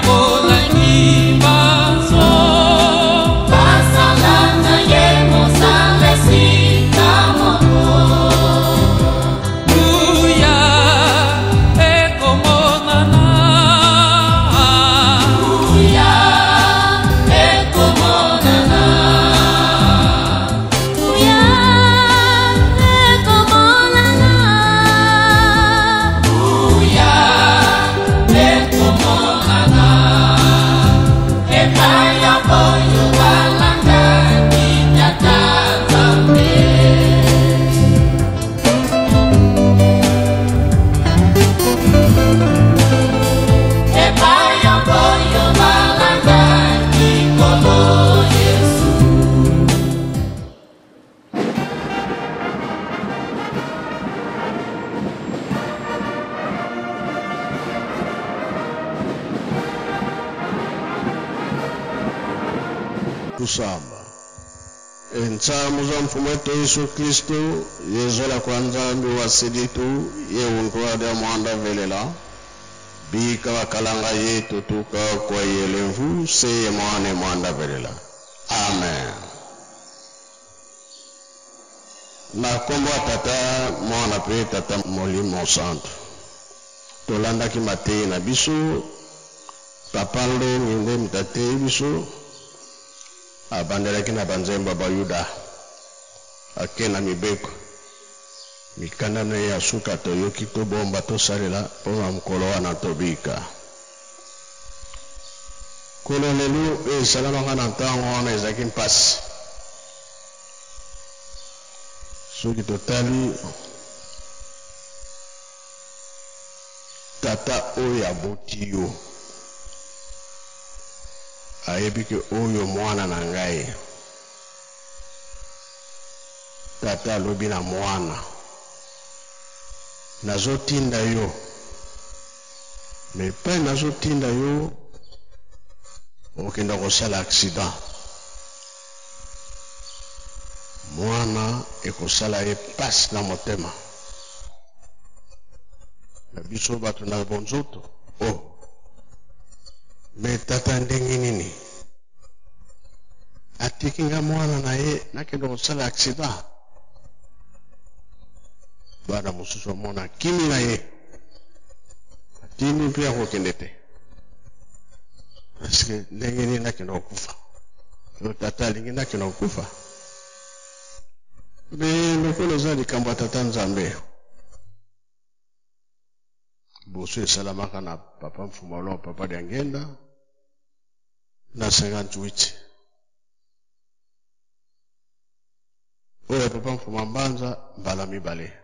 Bayekolaki banso. Basala na ye mosala esika moko. Nguya ekomonana. Nguya ekomonana. Nguya ekomonana. Nguya ekomonana. Epai ya oyo balandaki Tata Nzambe. Epai ya oyo balandaki Nkolo Yesu. Tusamba entsamu za mfumu wetu Yesu Kristu yezola kwa Nzambi wa siditu ye untua mwanda velela bika bakalanga yetu tuka kwa yelemvu seye mwane mwanda velela. Amen. Na kombo ya Tata Mwana pe Tata Molimo Santu, tolandaki mateyi na biso. Papa Ndongi nde moto ateyi biso, abandelaki na banzembo ya Bayuda, ake na mibeko mikanda na ye ya suka toyoki tobomba tosalela mpona mokolo wana tobika. Kolo lelo esalamaka na ntango wana ezalaki mpasi. Soki totali tata oyo aboti yo, ayebi ke oyo mwana na ngai. Tata alobi na mwana, nazotinda yo, me epai nazotinda yo okenda kosala accident. Mwana ekosala ye pasi na motema. Na biso bato na bonzoto, oh, me tata ndenge nini atiki nga mwana na ye nakende kosala accident? Bana mosusu amona kimi na ye, atindi mpe akokende te, parce que ndenge nini nakende kokufa? To tata alingi nakende kokufa? Me lokola eza likambo ya tata Nzambe, boso esalamaka na papa Mfumalo, papa Diangenda na 58. Oyo papa Mfuma Mbanza mbala mibale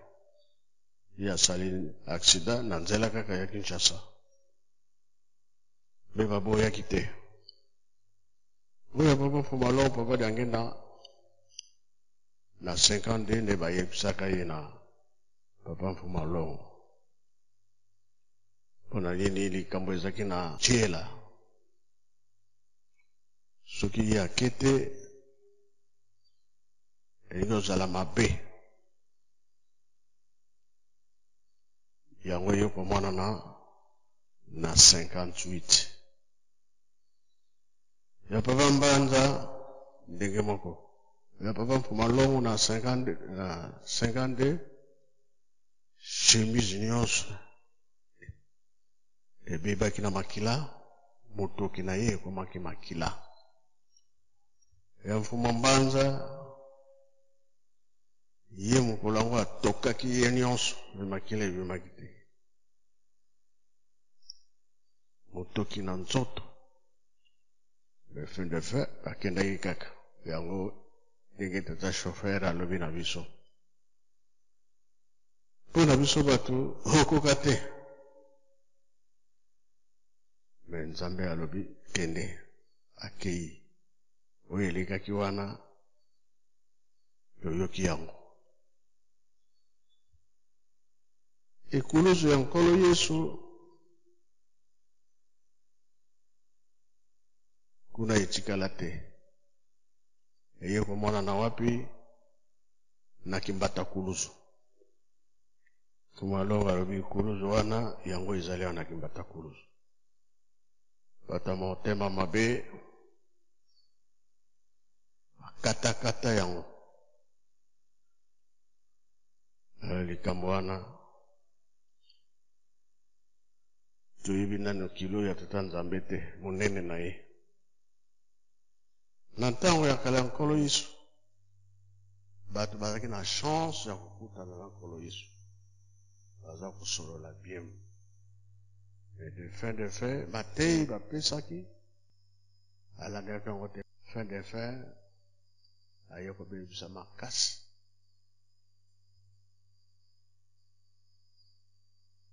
ye asali accident na nzela kaka ya Kinshasa, me baboyaki te. Oyo papa Mfuma Longo, papa Diangenda na 52 nde bayebisaka ye na papa Mfuma Longo mpona nini likambo ezalaki na tiela. Soki ye ake te, elingi kozala mabe. Yango ye komonana na 58. Ya papa Mbanza ndenge moko, ya papa Mfuma Longo na 52, na 52 chemise nyonso ebebaki na makila, motoki na ye ekomaki makila. Ya Mfuma Mbanza ye mokolo yango atokaki ye nyonso, me makila ebimaki te, motoki na nzoto. Me fin de fin akendaki kaka yango ndenge tata chauffeur alobi na biso. Mpo na biso bato okoka te, me Nzambe alobi kende, akei. Oyo elekaki wana toyoki yango. Ekulusu ya Nkolo Yesu kuna etikala te, eye komonana wapi? Na Kimbata kulusu. Mfuma Longo alobi kulusu wana yango ezali wana Kimbata kulusu. Bato ya motema mabe bakatakata yango. Likambo wana toyebi nano kilo ya Tata Nzambe te, monene na ye. Na ntango ya kala ya Nkolo Yesu, bato bazalaki na chance ya kokutana na Nkolo Yesu, baza kosolola bien. Mais de fin de fin, bateyi bapesaki, alandaki yango te. Fin de fin, aye kobebisa makasi.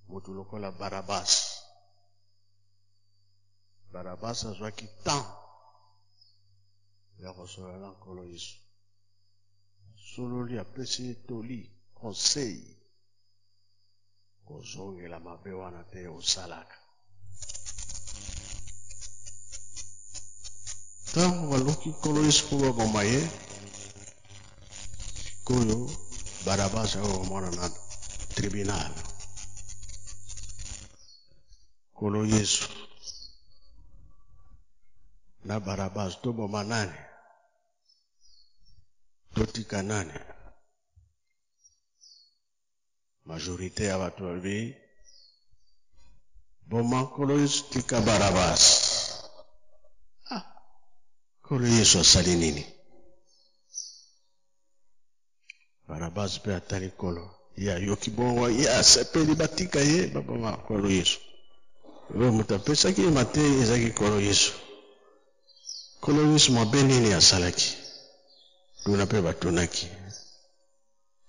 Moto lokola Barabas. Barabas azwaki temps ya kosolola na Nkolo Yesu. Asololi, apesi ye toli, conseil, kozongela mabe wana te osalaka. Ntango baluki Nkolo Yesu mpo baboma ye, sikoyo Barabas ayo komona na tribunal. Nkolo Yesu na Barabas, toboma nani? Totika nani? Majorité ya bato balobi boma Nkolo Yesu, tika Barabas. Ah, Nkolo Yesu asali nini? Barabas mpe atali Nkolo, ye ayoki bongo, ye asepeli, batika ye, baboma Nkolo Yesu. Oyo moto apesaki ye mateyi ezalaki Nkolo Yesu. Nkolo Yesu mabe nini asalaki? Tuna mpe batunaki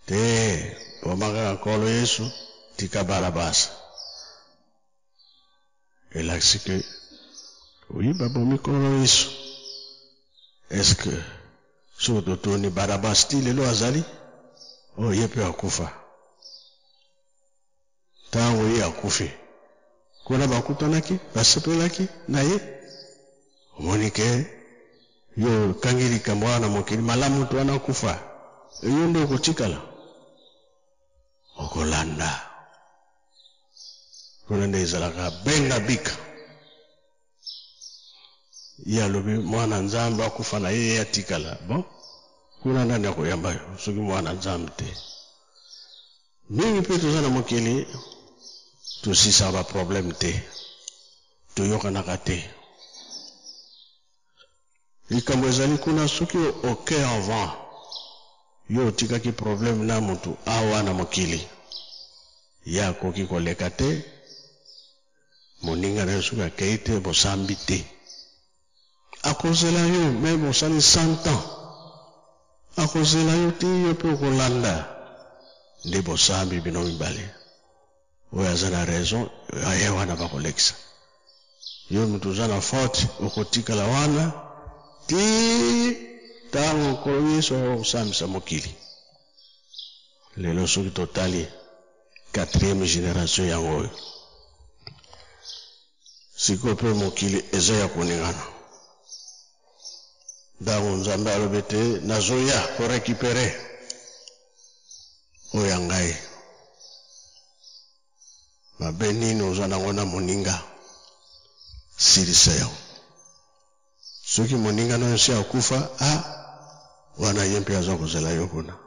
te, boma kaka Nkolo Yesu, tika Barabas. Elakisi ke oyi babomi Nkolo Yesu. Est-ce que soki totuni Barabas ti lelo azali? Oyo ye mpe akufa. Ntango ye akufi, kuna bakutanaki, basepelaki na ye. Omoni ke yo okangi likambo wana na mokili, malamu moto wana akufa, yo nde okotikala, okolanda. Kuna nde ezalaka benga bika. Ye alobi mwana Nzambe akufa na ye, ye atikala. Bon, kuna nani akoyamba yo soki mwana Nzambe te? Mingi mpe toza na mokili, tosisaka ba problème te, toyokanaka te. Likambo ezali kuna, soki oke avant, yo otikaki problème na mutu awa na mokili, ye akoki koleka te. Moninga na yo soki akei te, bosambi te, akozela yo meme osali 100 ans, akozela yo ti yo mpe okolanda nde bosambi bino mibale. Oyo aza na raison aye wana bakolekisa yo, moto oza na faute okotikala wana ti ntango Nkolo Yesu akosambisa mokili. Lelo soki totali quatrième génération yango oyo sikoyo mpe mokili eza ya koningana. Ntango Nzambe alobi te nazoya korekipere oyo ya ngai, mabe nini oza nango na moninga, silisa yango. Soki moninga na yo si akufa, a wana ye mpe aza kozela yo kuna,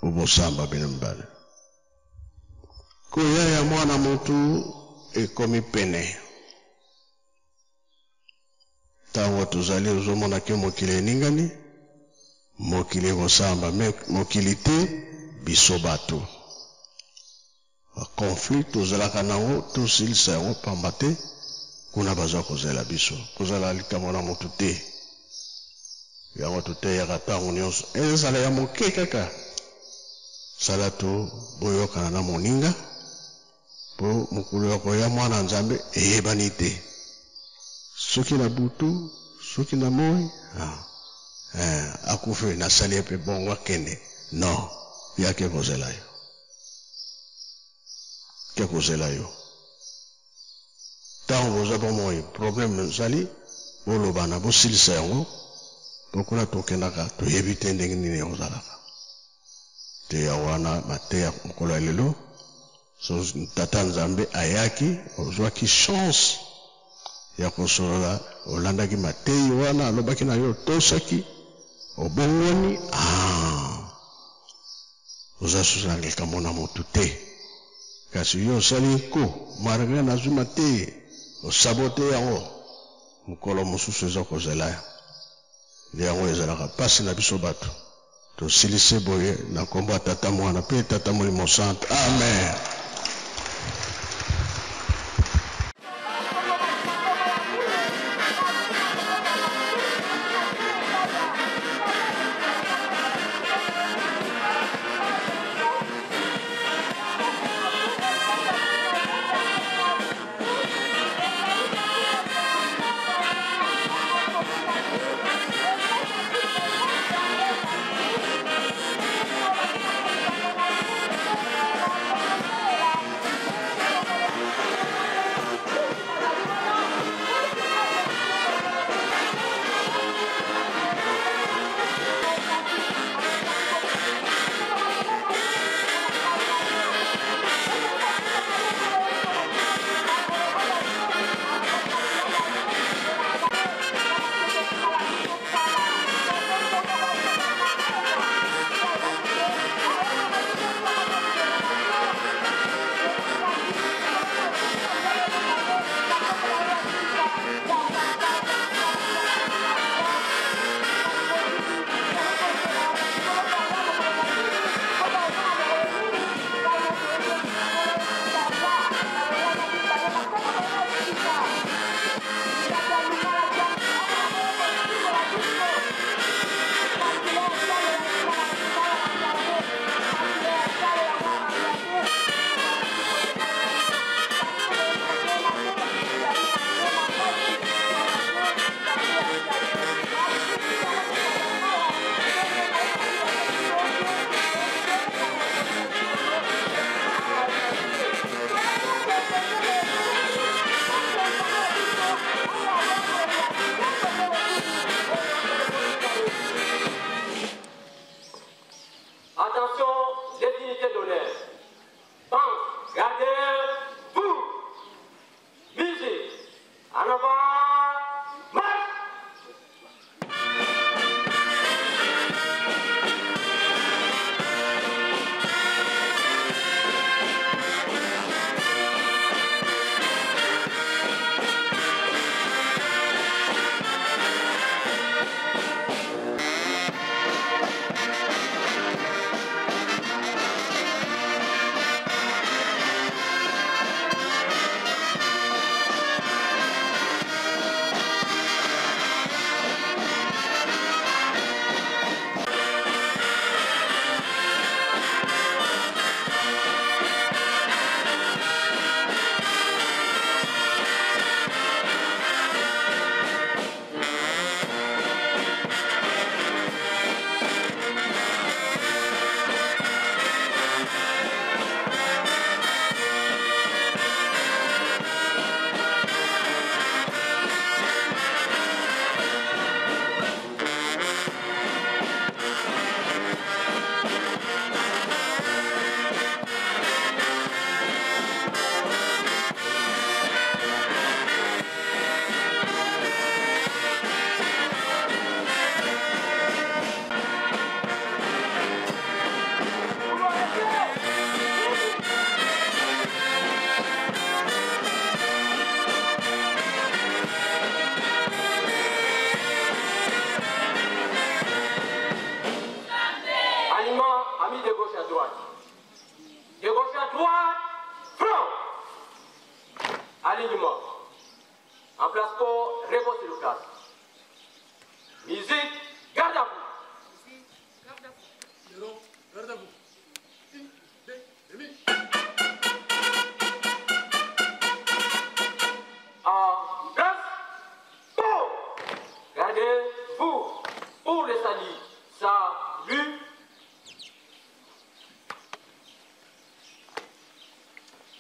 bobosamba bino mibale. Koya ya mwana motu ekomi pene. Ntango tozali ozomona ke mokili eningani, mokili ekosamba, me mokili te, biso bato. Ba conflit tozalaka nango tosilisa yango, pamba te kuna baza kozela biso. Kozala likambo na motu te, yango toteyaka ntango nyonso, ezala ya moke kaka, sala to boyokana na moninga, mpo mokolo ya koya mwana Nzambe eyebani te, soki na butu, soki na moi. Akufi, nasali ye mpe bongo akende. Non, yake kozela yo, ke kozela yo. Ntango boza bomoi, problème ezali, bolobana, bosilisa yango, mpo kuna tokendaka toyebi te ndenge nini ekozalaka te. Ya wana mateya mokolo ya lelo. So tata Nzambe ayaki, ozwaki chance ya kosolola, olandaki mateyi wana alobaki na yo, otosaki, obongwani, ah, oza susu na likambo na motu te. Kasi yo osali nko, malgre nazwi mateyi, osabote yango, mokolo mosusu eza kozela yo. Nde yango ezalaka mpasi na biso bato. Tosilisi boye na nkombo ya Tata, Mwana mpe Tata Molimo Santu. Amen.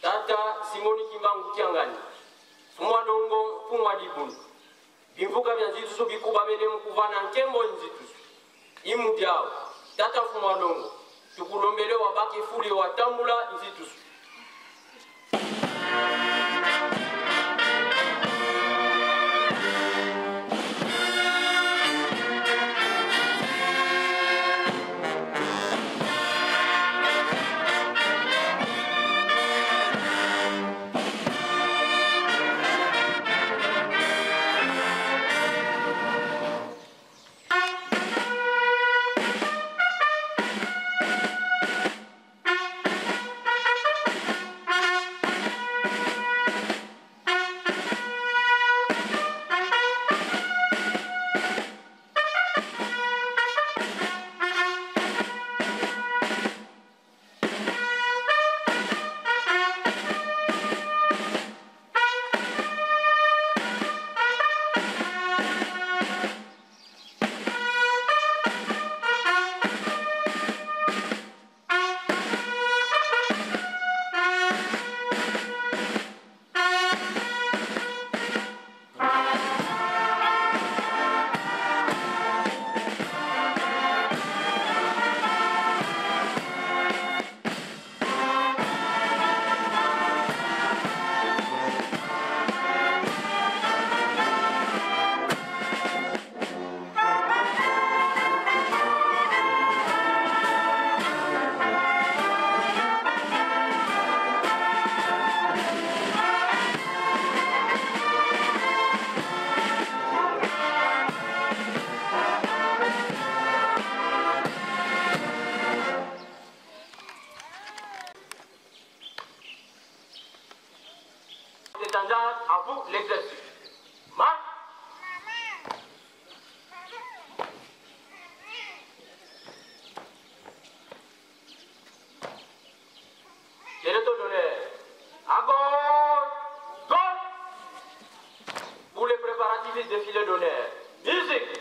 Tata Simoni Kimbangu Kiangani, Fumwa Dongo, Fumwa Dibunu. Bimvuka bya nzitusu bikuba bene mukuvana nkembo nzitusu. Imudiao, Tata Fumwa Dongo, tukulombele wabaki fuli watambula nzitusu. défilé d'honneur. Musique.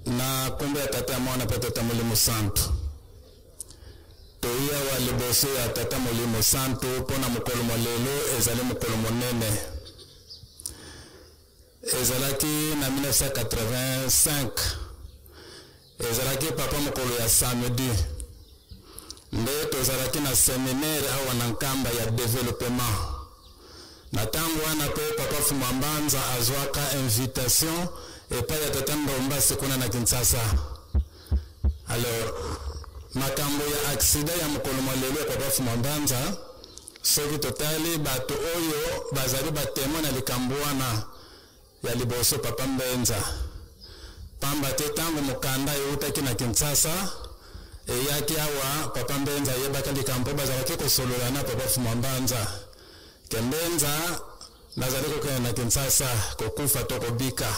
Na nkombo ya Tata, Mwana mpe Tata Molimo Santu, toyi awa liboso ya Tata Molimo Santu mpo na mokolo mwa lelo. Ezali mokolo monene. Ezalaki na 1985, ezalaki papa mokolo ya samedi nde tozalaki na seminaire awa na Nkamba ya développement. Na ntango wana mpe papa Fuma Mbanza azwaka invitation epai ya tata Ndombasi kuna na Kinshasa. Alors, makambo ya accident ya mokolo mwa lelo ya papa Fuma Mbanza, soki totali bato oyo bazali batémoin na likambo wana, ya liboso papa Mbenza, pamba te ntango mokanda eutaki na Kinshasa eyaki awa, papa Mbenza ayebaki likambo. Bazalaki kosolola na papa Fuma Mbanza ke Mbenza, nazali kokende na Kinshasa, kokufa to kobika.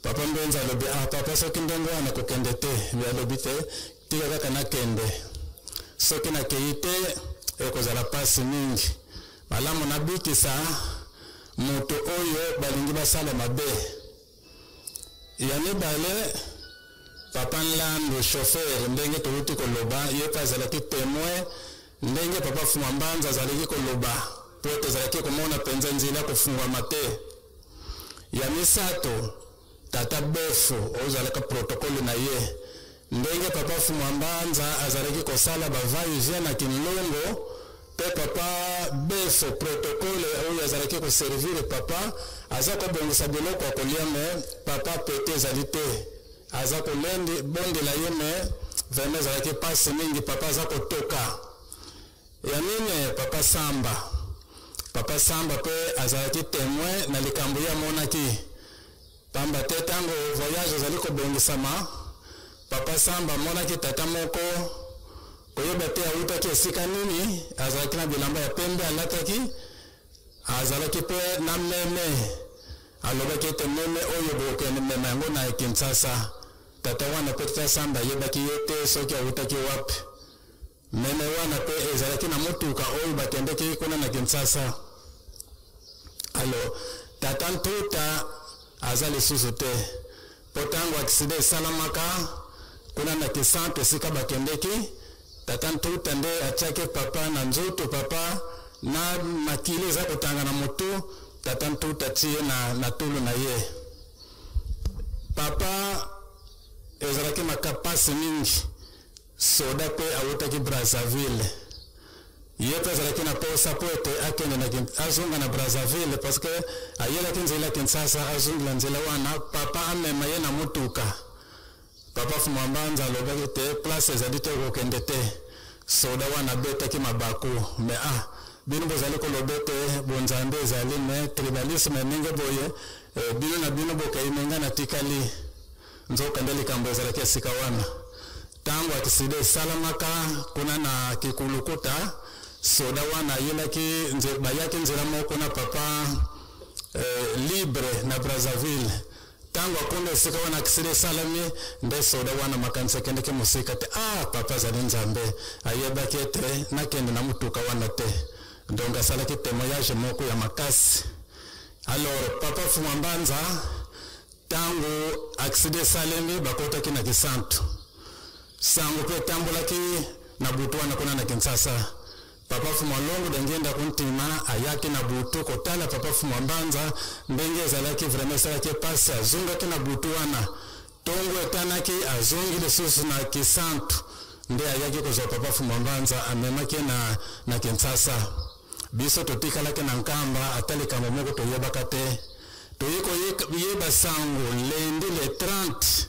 Papa Mbenza alobi: "Ah papa, soki ndenge wana, kokende te." Me alobi: "Te, tika kaka nakende." Soki nakei te, ekozala mpasi mingi. Malamu nabikisa moto oyo balingi basala mabe. Ya mibale, Papa Nlandu, chauffeur, ndenge towuti koloba, ye mpe azalaki temoin ndenge Papa Fuma Mbanza azalaki koloba mpo ete ezalaki komona mpenza nzela kofungwama te. Ya misato, Tata Befo, oyo ozalaka protocole na ye, ndenge Papa Fuma Mbanza azalaki kosala ba va et vient na Kinlongo, mpe Papa Befo protocole oyo azalaki ko servir Papa, aza kobongisa biloko ya kolia mais Papa pete ezali te, aza kolendi bondela ye mais vraiment ezalaki pasi mingi, Papa aza kotoka. Ya mine, Papa Samba. Papa Samba mpe azalaki temoin na likambo ye amonaki. Pamba te tango voyage ezali kobongisama, Papa Samba amonaki tata moko, koyeba te awutaki esika nini, azalaki na bilamba ya pembe alataki, azalaki mpe na meme. Alobaki ete meme oyo bokokende mema yango na Kinshasa. Tata wana mpe Tata Samba ayebaki ye te soki awutaki wapi. Meme wana pe ezalaki na motuka oyo bakendeki kuna na Kinshasa. Alors, tata Ntuta aza lisusu te po tango accident esalamaka kuna na Kisantu esika bakendeki, tata Ntuta nde atiaki papa na nzoto, papa na makila eza kotanga na motu, tata Ntuta atie na, na tulu na ye. Papa ezalaki maka pasi mingi. Soda mpe awutaki Brazzaville. Ye mpe azalaki na posa mpo ete akende na azonga na Brazzaville parce que ayelaki nzela Kinshasa azongela nzela wana papa amema ye na motuka. Papa Fuma Mbanza alobaki te place ezali te okokende te. Soda wana abetaki mabaku mais ah bino bozali koloba ete bonzambe ezali mais tribalisme ndenge boye eh, bino na bino bokei me ngai natikali. Nzokande likambo ezalaki esika wana ntango akisida esalamaka kuna na Kikulukuta, soda wana ayelaki nze, bayaki nzela moko na papa eh, Libre na Brazzaville. Ntango akunda esika wana akisida esalami, nde soda wana makanisi akendeki mosika te. Ah, papa azali Nzambe, ayebaki ete nakende na motuka wana te. Donc asalaki temoignage moko ya makasi. Alors papa Fuma Mbanza Tango accident esalemi, bakotaki na Kisantu. Sango pe etambolaki na butu wana kuna na Kinshasa. Papa Fumua Longo Diangienda Kuntima ayaki na butu kotala Papa Fumua Mbanza ndenge ezalaki vraiment esalaki ye pasi, azongaki na butu wana. Tongo etanaki azongi lisusu na Kisantu nde ayaki kozwa Papa Fumua Mbanza amemaki ye na, na Kinshasa. Biso totikalaki na Nkamba ata likambo moko toyebaka te. Toye koyeba sango lundi le 30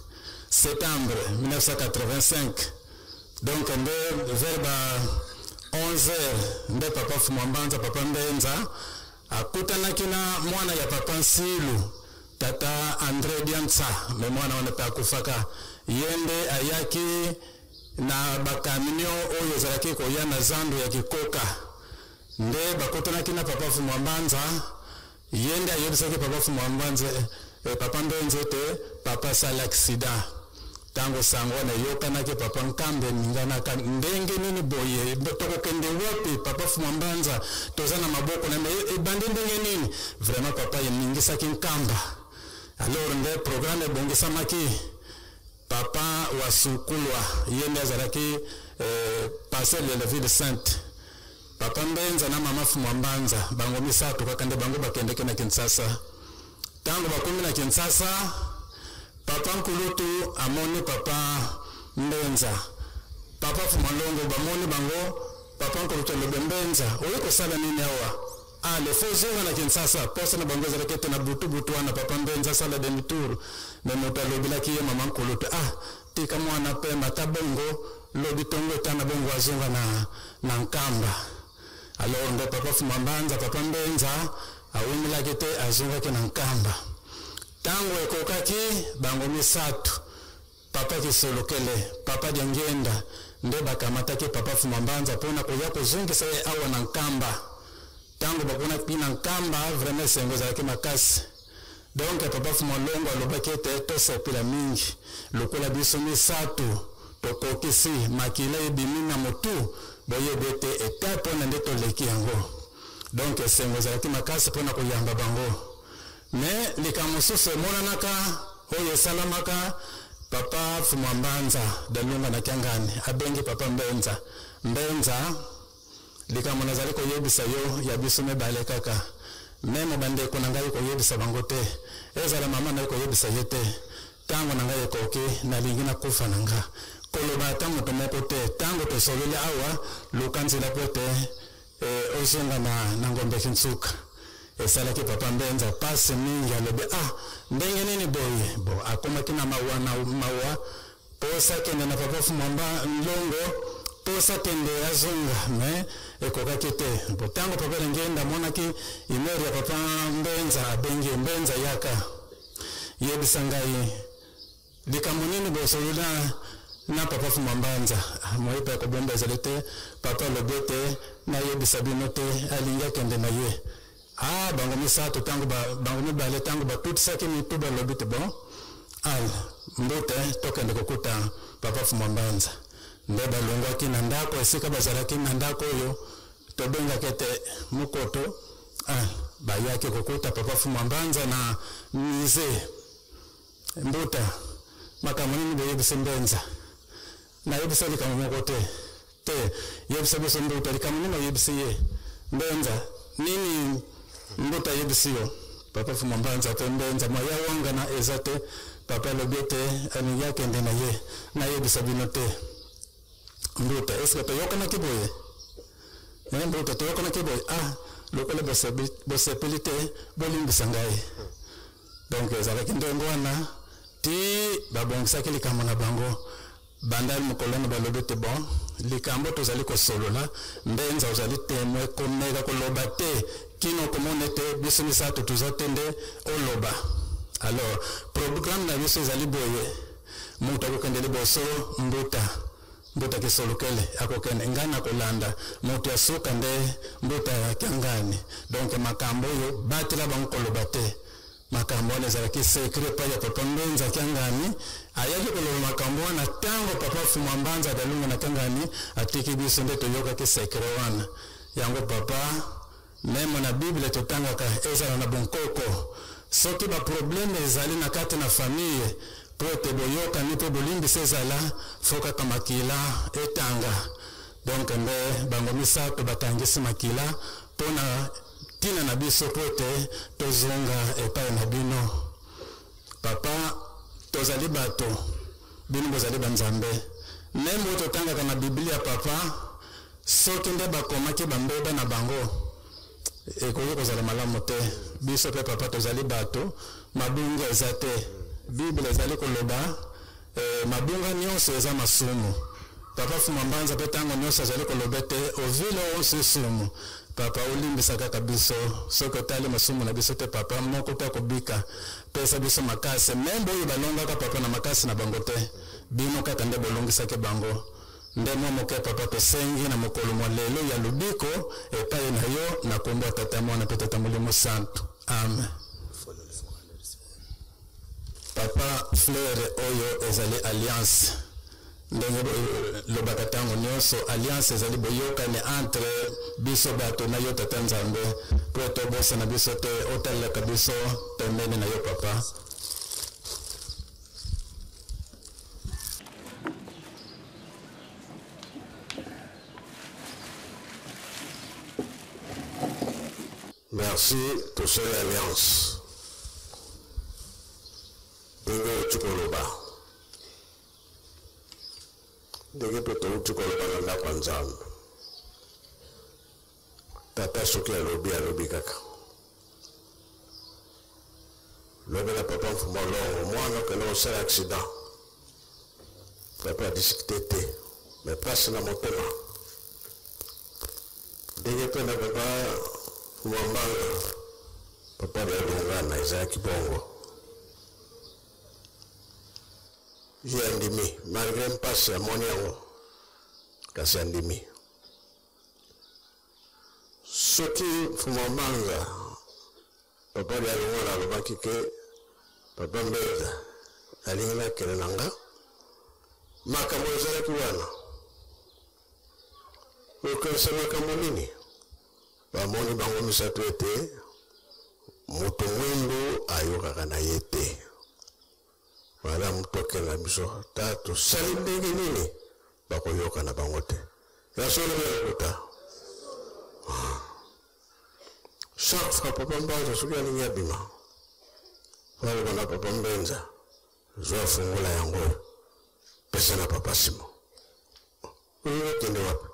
septembre 1985 donc nde vers ba 11 heures nde papa Fumua Mbanza, papa Mbenza akutanaki na mwana ya papa Nsilu, tata Andre Diansa, me mwana wana mpe akufaka. Ye nde ayaki na ba camion oyo ezalaki koya na zando ya Kikoka nde bakutanaki na papa Fumua Mbanza. Ye nde ayebisaki papa Fumua Mbanza, eh, papa Mbenza ete papa asali accident. Tango sango wana eyokanaki, papa Nkambe eninganaka, ndenge nini boye, tokokende wapi? Papa Fumua Mbanza toza na maboko na ye, ebandi ndenge nini? Vraiment papa eningisaki Nkamba. Alors nde programme ebongisamaki. Papa Wasukulwa ye nde azalaki eh, pasteur de la ville sainte. Papa Mbenza na mama Fumua Mbanza bango misato kaka nde bango bakendeki na Kinshasa. Tango bakomi na Kinshasa, papa Nkulutu amoni papa Mbenza, papa Fumua Longo bamoni bango. Papa Nkulutu alobi, Mbenza, oye kosala nini awa? Ah, le faut zonga na Kinshasa. Posa na bango ezalaki ete na butu butu wana papa Mbenza asala demi tour. Mais moto alobelaki ye mama Nkulutu, ah, tika mwana pema ata bongo lobi tongo etana bongo azonga na, na Nkamba. Alors nde papa Fuma Mbanza, papa Mbenza awumelaki te azongaki na Nkamba. Tango ekokaki bango misato, papa Kisolokele, papa Diangienda nde bakamataki papa Fuma Mbanza pona koya kozongisa ye awa na Nkamba. Tango bakonaki na Nkamba, vraiment esengo ezalaki makasi. Donc papa Fuma Longo alobaki ete tosepela mingi lokola biso misato. Tokokisi makila ebimi na motu, boyebi ete etape wana nde toleki yango. Donc esengo ezalaki makasi mpo na koyamba bango. Mais likambo mosusu emonanaka oyo esalamaka, papa Fumwa Mbanza Dalunga na Kiangani abengi papa Mbenza. Mbenza, likambo nazali koyebisa yo ya biso mibale kaka. Meme bandeko na ngai koyebisa bango te. Ezala mama na yo koyebisa ye te. Tango na ngai ekoki, nalingi nakufa na nga. Koloba ata moto moko te. Tango tosololi awa, luka nzela mpo ete eh, ozonga na, na Ngombe Kinsuka. Esalaki papa Mbenza pasi mingi, alobi ah, ndenge nini boye? Bo akomaki na mawa na mawa, posa kende na papa Fumamba Nlongo, posa kende azonga, mais ekokaki te. Bo tango papa Lengenda amonaki humeur ya papa Mbenza, abengi ye, Mbenza yaka, yebisa ngai likambo nini bosolola na papa Fuma Mbanza. Ah, moyebi ya kobomba ezali te. Papa alobi ete nayebisa bino te, alingi akende na ye. Ah, bango misato tango ba, bango mibale tango batutisaki mitu balobi te bon al mbute tokende kokuta papa Fuma Mbanza. Nde balongwaki na ndako esika bazalaki na ndako oyo tobengaka ete Mokoto. Ah, bayaki kokuta papa Fuma Mbanza na musée. Mbuta, makambo nini boyebisi Mbenza? Nayebisa likambo moko te. Te, yebisa biso Mbuta, likambo nini oyebisi ye? Mbenza, nini Mbuta ayebisi yo? Papa Fuma Mbanza pe Mbenza, mwa ya wangana eza te. Papa alobi ete alingi akende na ye. Nayebisa bino te. Mbuta, eske toyokanaki boye? Eh, Mbuta, toyokanaki boye? Ah, lokola bosepeli te, bolimbisa ngai. Donc ezalaki ndenge wana ti babongisaki likambo na bango. Banda mokolo wana balobi ete bon, likambo tozali kosolola, Mbenza ozali temwe, komeka koloba te kino okomona ete biso misato toza te nde oloba. Alors programme na biso ezali boye, moto akokende liboso Mbuta. Mbuta Kisolokele akokende, ngai nakolanda, moto ya suka nde Mbuta ya Kiangani. Donc makambo oyo batela bango koloba te. Makambo wana ezalaki secret epai ya papa Mbenza Kiangani. Ayaki koloba makambo wana tango papa Fuma Mbanza Dalunga na Kiangani atiki biso, nde toyokaki secret wana. Yango papa, meme na Bible totangaka ezala na bonkoko, soki ba problème ezali na kati na famille, mpo ete boyokani mpe bolimbisi ezala, fo kaka makila etanga. Donc nde bango misato batangisi makila mpo na ntina na biso, mpo ete tozonga epai na bino. Papa, tozali bato, bino bozali banzambe. Meme oyo totangaka na Biblia, papa, soki nde bakomaki bambeba na bango, ekoki kozala malamu te. Biso pe papa tozali bato, mabunga eza te. Bible ezali koloba eh, mabunga nyonso eza masumu. Papa Fuma Mbanza pe tango nyonso azali koloba ete ovile onso esumu. Papa olimbisa kaka biso, soki otali masumu na biso te papa, moko te akobika. Pesa biso makasi, meme oyo balongaka papa na makasi na bango te, bino kaka nde bolongisaki bango. Nde mwa moke papa tosengi na mokolo mwa lelo ya lobiko epai na yo na kombo ya Tata, Mwana mpe Tata Molimo Santu. Amen. Papa, fleur oyo ezali alliance. Ndenge bolobaka ntango nyonso, alliance ezali boyokani entre biso bato na yo Tata Nzambe, mpo ete obosana biso te, otalelaka biso pembeni na yo papa. Merci tosali alliance ndenge outi koloba, ndenge mpe touti koloba na ndako ya Nzambe. Tata soki alobi, alobi kaka. Lobela papa Mfuma Longo, mwana okende kosala accident. Papa adiscute te, mais pasi na motema. Ndenge mpe na papa Mfuma Mbanga, papa Dialungana ezalaki bongo. Ye andimi, malgré mpasi amoni yango, kasi andimi. Soki Mfuma Mbanza, papa Dialungana alobaki ke papa Mbenza nalingi nakende na nga, Makambo ezalaki wana. Okanisa makambo nini? Bamoni bango misato ete moto mwindu ayokaka na ye te. Malamu tokende na biso, ta tosali ndenge nini bakoyoka na bango te. Ya solo mpe lokuta? Chaque fois papa Mbanza soki alingi abima, aloba na papa Mbenza, zwa fungola yango oyo, pesa na papa Simon. Olingi okende wapi?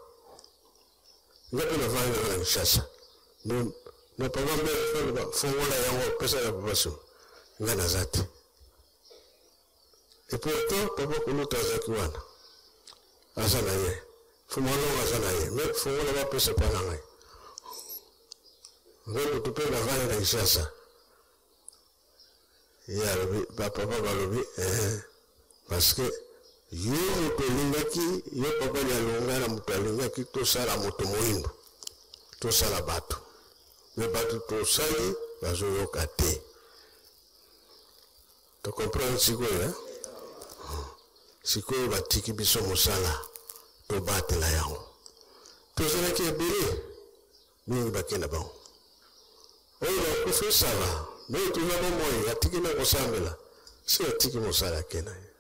Nga mpe navandi na Kinshasa. Na papa Mbenza aloba fungola yango, pesa na papa Simon. Nga naza te. Et pourtant papa Kulutu azalaki wana. Aza na ye. Fuma Longo aza na ye. Mais fungola bapesa mpa na ngai. Ngai motu mpe navandi na Kinshasa. Ye alobi, bapapa balobi, eh, parce que yo moto olingaki, yo papa Dialungana moto alingaki tosala moto moindo, tosala bato. Mais bato tosali bazoyoka te. To comprendre sikoyo eh? Sikoyo batiki biso mosala tobatela yango. Tozalaki ebele mingi bakenda bango. Oyo bakufi sala, mais toza bomoi atiki na kosambela. Si atiki mosala akenda ye.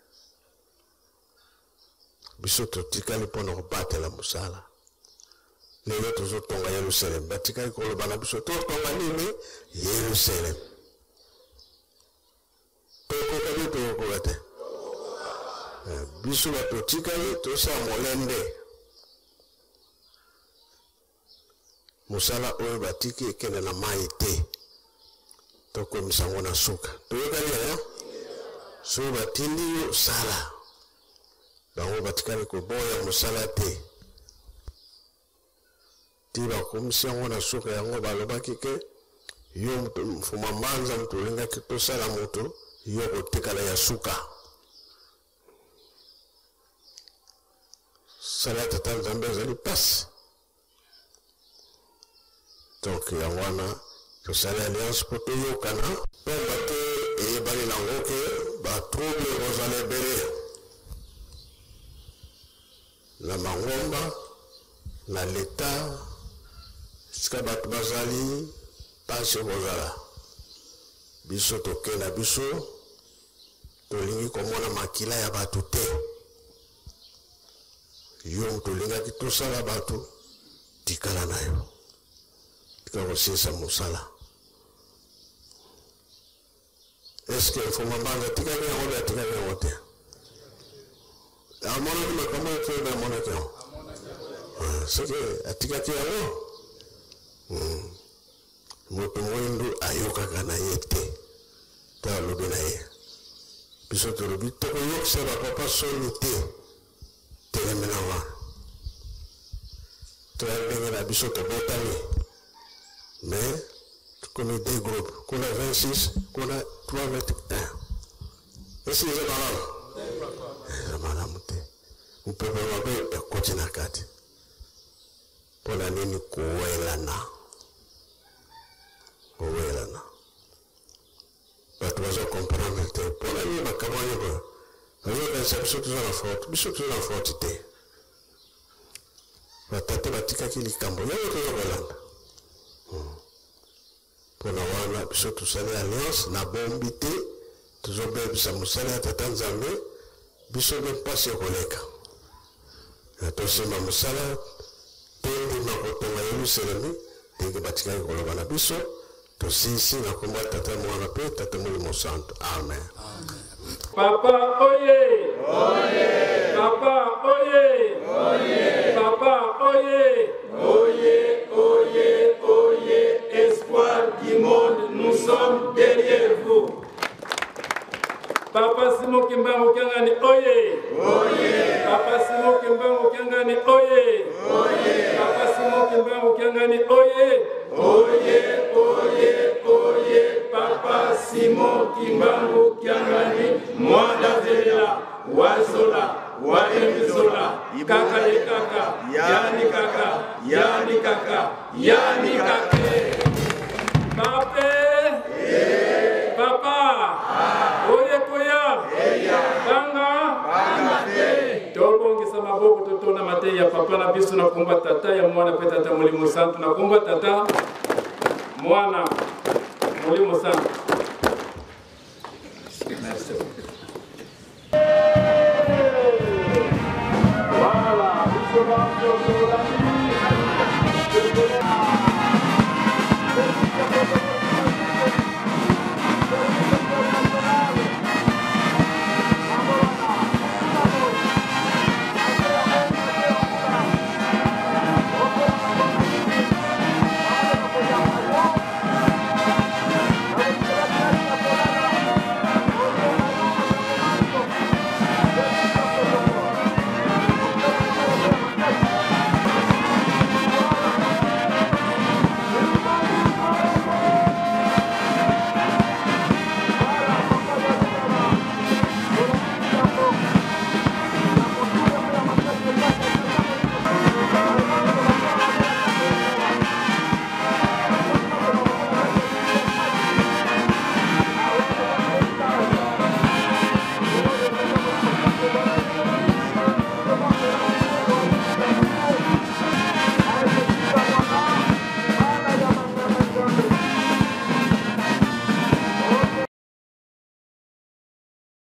Biso totikali mpo na kobatela mosala. Lelo tozotonga Yerusalem. Batikali koloba na biso totonga nini? Yerusalem. Tokoka te, tokokoka te. Eh, biso bato totikali tosala molende. Mosala oyo batiki ekende na mai te. Tokomisa yango na suka. Toyokani yaya? Soki batindi yo sala. Bango batikali koboya mosala te. Ti bakomisi yango na suka yango balobaki ke yo mfuma mbanza moto olingaki tosala moto yo kotikala ya suka. Sala tata Nzambe ezali pasi. Donc yango wana tosali alliance mpo toyokana, pamba te eyebani nango ke ba trouble ekozala ebele na mangomba na leta esika bato bazali mpasi ekozala. Biso toke na biso tolingi komona makila ya bato te. Yo moto olingaki tosala bato, tikala na yo, tika kosilisa mosala. Eske Mfuma Mbanza atikaki yango mpe atikaki yango te? Amonaki makambo oyo mpe amonaki yango, ah, soki atikaki yango hmm. Moto mwindu ayokaka na ye te to alobi na ye. Biso tolobi tokoyokisa ba papa soni te. Telemela wana. Toya ndenge na biso tobotami. Mais tokomi deux groupes. Kuna 26, kuna 3 21. Esi eza malamu? Eza malamu te. Mopepe mabe ekoti na kati. Mpo na nini kowelana? Kowelana. Bato bazo comprendre te. Mpo na nini bakabwani boye? Bazokanisa biso toza na faute. Biso toza na faute te. Batata batikaki likambo yango toza kolanda. Mpo na wana biso tosali alliance na bombi te, tozobebisa mosala ya Tata Nzambe, biso nde mpasi ekoleka. Tosimba mosala, tondima kotonga Yelusalemi ndenge batikaki koloba na biso. Tosilisi na nkombo ya Tata, Mwana mpe Tata Molimo Santu. Amen. Papa oye! Oye! Papa oye! Oye! Papa oye! Oye, oye, oye, espoir du monde, nous sommes derrière vous. Papa Simon Kimbangu Kiangani oye! Oye! Papa Simon Kimbangu Kiangani oye! Oye! Papa Simon Kimbangu Kiangani oye! Oye, oye, oye, Papa Simon Kimbangu Kiangani, Mwanda Zela, Wazola, Waemizola, Kaka ye kaka, Yani kaka, Yani kaka, Yani kake. Pape! Papa! Oye koya! Banga! Banga te! te ya papa na biso na kombo ya Tata, ya Mwana mpe Tata Molimo Santu, na kombo ya Tata, Mwana, Molimo Santu.